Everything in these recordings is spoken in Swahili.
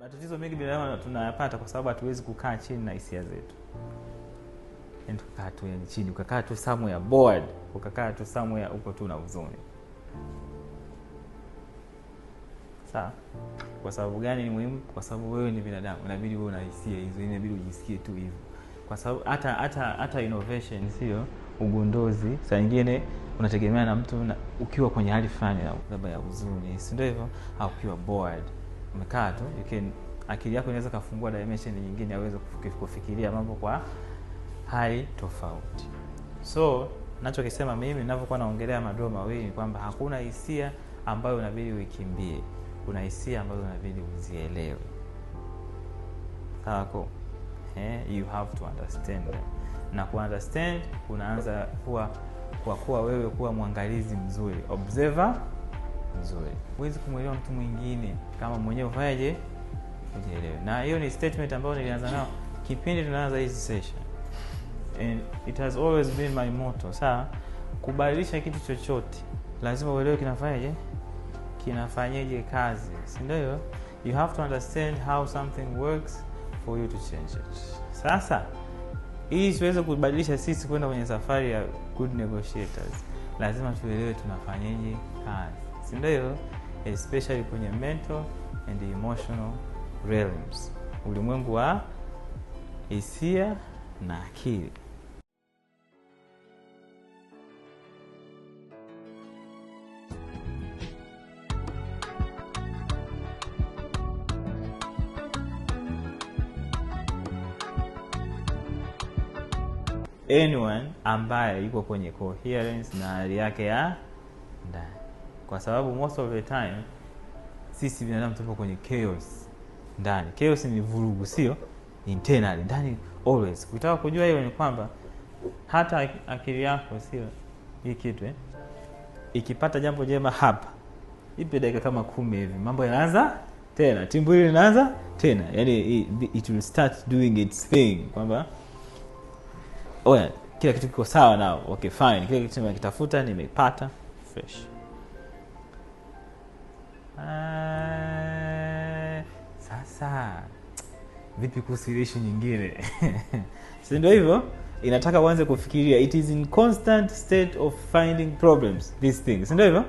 Matatizo mengi binadamu tunayapata kwa sababu hatuwezi kukaa chini na hisia zetu. Yaani tukakaa tu yani chini, ukakaa tu somewhere bored, ukakaa tu somewhere uko tu na huzuni. Sawa? Kwa sababu gani ni muhimu? Kwa sababu wewe ni binadamu, inabidi wewe una hisia hizo, inabidi ujisikie tu hivyo. Kwa sababu hata innovation sio ugunduzi, saa nyingine unategemea na mtu na, ukiwa kwenye hali fulani labda ya huzuni, si ndio hivyo? Au ukiwa bored, umekaa tu, you can, akili yako inaweza kufungua dimension nyingine aweze kufikiria mambo kwa hali tofauti. So nachokisema mimi ninapokuwa naongelea madoa mawili ni kwamba hakuna hisia ambayo inabidi uikimbie, kuna hisia ambazo inabidi uzielewe. Sawa ko? You have to understand them. Na ku understand unaanza kuwa kwa kuwa wewe kuwa mwangalizi mzuri, observer mzuri. Huwezi kumuelewa mtu mwingine kama mwenyewe ufanyaje ujielewe. Na hiyo ni statement ambayo nilianza nao kipindi tunaanza hizi session. And it has always been my motto. Sawa? Kubadilisha kitu chochote lazima uelewe kinafanyaje, kinafanyaje kazi. Si ndio hivyo? You have to understand how something works for you to change it. Sasa ili tuweze kubadilisha sisi kwenda kwenye safari ya good negotiators, lazima tuelewe tunafanyaje kazi. Si ndio hivyo? Especially kwenye mental and emotional realms, ulimwengu wa hisia na akili. Anyone ambaye yuko kwenye coherence na hali yake ya ndani, kwa sababu most of the time sisi binadamu tupo kwenye chaos ndani. Chaos ni vurugu, sio? Internally ndani always. Ukitaka kujua hiyo ni kwamba hata akili yako, sio hii kitu ikipata jambo jema hapa, ipe dakika kama 10 hivi, mambo yanaanza tena, timbu hili linaanza tena. Yaani it will start doing its thing, kwamba oya, kila kitu kiko sawa now, okay fine, kila kitu nimekitafuta nimepata, fresh. Sasa vipi kuhusu issue nyingine? Si ndio hivyo? Inataka uanze kufikiria, it is in constant state of finding problems, these things. Si ndio hivyo?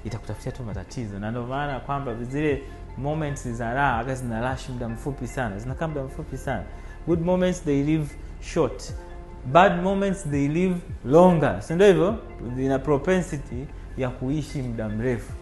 Itakutafutia tu matatizo. Na ndio maana kwamba zile moments za raha hata zina rush muda mfupi sana, zinakaa muda mfupi sana. Good moments they live short, bad moments they live longer. Si ndio hivyo? Zina propensity ya kuishi muda mrefu.